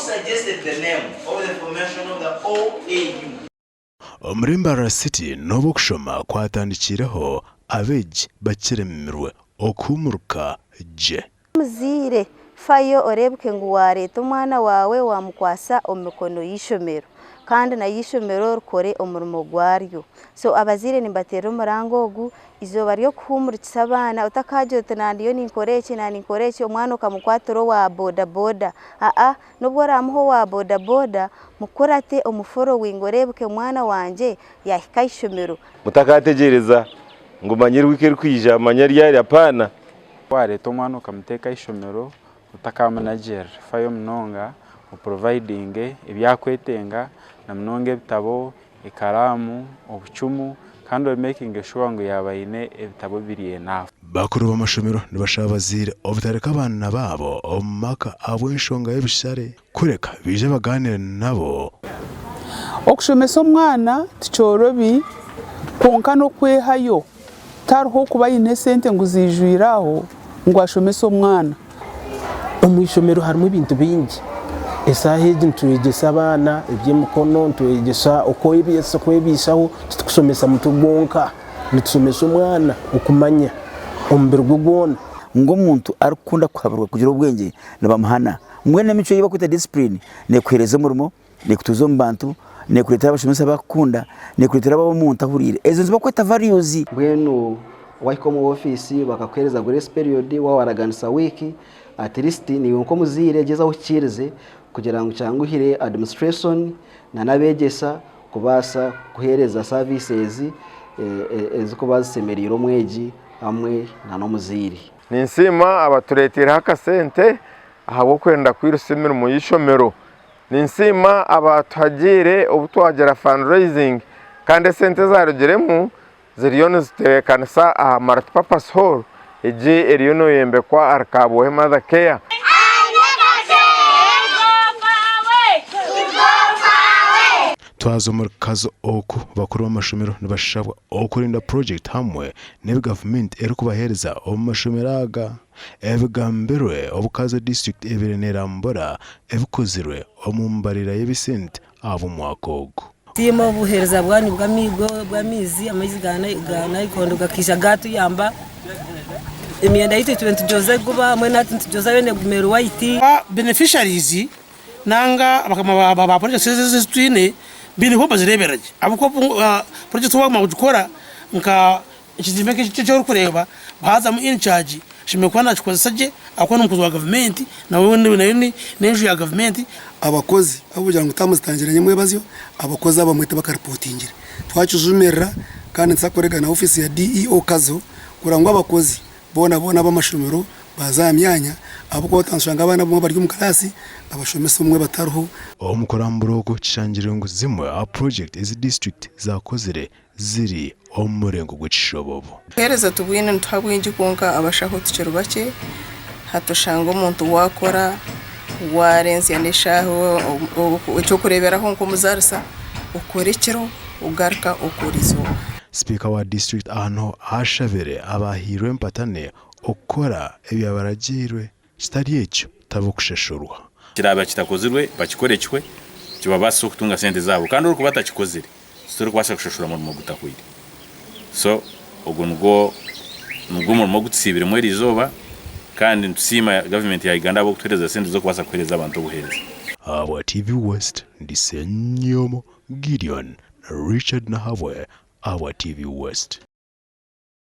suggested the name of the formation of the OAU? Omuri Mbarara City n'obu okushoma kwatandikiireho, abeegi bakiremirwe okuhumuruka gye. Omuzaire, fayo oreebeke ngu waareeta omwana waawe waamukwatsa omu mikono y'eishomero kandi naryo eishomero rikore omurimo gwaryo. So abazaire nimbateerera omuranga ogu, eizooba ry'okuhuumurikisa abaana otakaagira oti naaba ndiyo ninkora eki naaba ninkora eki omwana okamukwatira owa boda boda aa n'obu oraamuhe owa boda boda mukurate omuforowinge oreebeke omwana wangye yaahika aha ishomero. Mutakategyereza ngu manya wiiki erikwija manya ryari apaana. Wareeta omwana okamuteeka aha ishomero otakamunagirira, fayo munonga opurovayidinge ebi arikwetenga na munonga ebitabo, ekaraamu, obucumu kandi omekinge shuwa ngu yaaba aine ebitabo biri enaafu. Bakuru b'amashomero nibashaba abazaire obutareka abaana baabo omu maka ahabw'enshonga y'ebishare kureka baije bagaaniire nabo. Okushomesa omwana tikyorobi kwonka n'okwehayo. Tihariho okuba aine esente ngu ziijwire aho ngu ashomese omwana. Omu ishomero harimu ebintu bingi. Eshaaha egi nitwegyesa abaana eby'emikono, nitwegyesa okwebaisaho, titukushomesa mutwe gwonka, nitushomesa omwana okumanya omubiri gwe gwona. Ngu omuntu arikukunda kuhaburwa kugira obwengye nibamuhana. Mbwenu emicwe ei barikweta discipline neekuheereza omurimo, neekutuuza omu bantu, neekureetera abashomesa baakukunda, neekureetera waaba omuntu ahuriire. Ezo nizo barikweta values. Mbwenu wahika omu ofiisi bakakuheereza grace period waaba waraganisa wiiki, at least naiwe nk'omuzaire gyezaho ohikiirize kugira ngu kyanguhire administration n'abeegyesa kubaasa kuheereza services ezirikuba zishemereire omwegi hamwe n'omuzaire. Ninsiima abatureeteireho akasente ahabw'okwenda kwirutsya emirimo y'eishomero. Ninsiima abaatuhagiire obu twagira fundraising kandi esente ezarugiremu ziriyo nizitebeekanisa aha Multipurpose Hall egi eriyo neeyombekwa ahari Kabwohe Mother Care. Twaza omuri Kazo oku bakuru b'amashomero nibashabwa okurinda purojekiti hamwe n'ebi gavumenti erikubaheereza omu mashomero aga. Ebigambirwe obu Kazo disiturikiti ebaire nerambura ebikozirwe omu mbarira y'ebisente ahabw'omwaka ogu. Tusiima obuheereza bwanyu bw'amaizi, amaizi ga naikondo gakaija gaatuyamba, emyenda yaitu tubaire nitugyoza eguba mbwenu hati nitugyoza yoona eguma eri white. Beneficiaries nanga abakama ba projects ezi ezitwine baine kuba nibazireeberera gye ahabw'okuba project waaba wamara kugikora nka ekizimbe nk'eki eki orikureeba haazamu incharge ashemereire kuba nakikozesa gye ahabw'okuba n'omukozi wa gavumenti nawe n'enju ya gavumenti. Abakozi ahabw'okugira ngu twamuzitangire nyomwebazyo, abakozi abamwe tibakaripotingire. Twakijumirira kandi nituza kurega na ofiisi ya DEO Kazo kureba ngu abakozi boona boona ab'amashomero baaza aha myanya ahabw'okuba otaanshanga abaana abamwe bari omu kiraasi abashomesa obumwe batariho. Omu kurambura oku, kishangirwe ngu zimwe aha purojekiti ezi disiturikiti zaakozire ziri omu muringo gw'ekishobobo. Obuheereza tubwine nituha bwingi kwonka abashaho tukiri bakye. Hati oshanga omuntu waakora waarenzya n'eshaaha eky'okureeberaho nk'omuzarisa okora ekiro ogaruka okora eizooba. Sipiika wa disiturikiti aha niho ashabire abahairwe empatane okukora ebyabaragiirwe kitari ekyo tab'okushashurwa. Kiraaba kitakozirwe bakikore kihwe kibabaasise okutunga sente zaabo kandi orikuba atakikozire titurikubaasa kushashura murimo gutahweire. So ogwo nigwo nigwo murimo ogu tusiibiremu eriizooba kandi nitusiima gavumenti ya Uganda ahabw'okutuheereza sente z'okubaasa kuheereza abantu obuheereza. Ahabwa TV West, ndi Ssenyomo Gideon na Richard Nahabwe ahabwa TV West.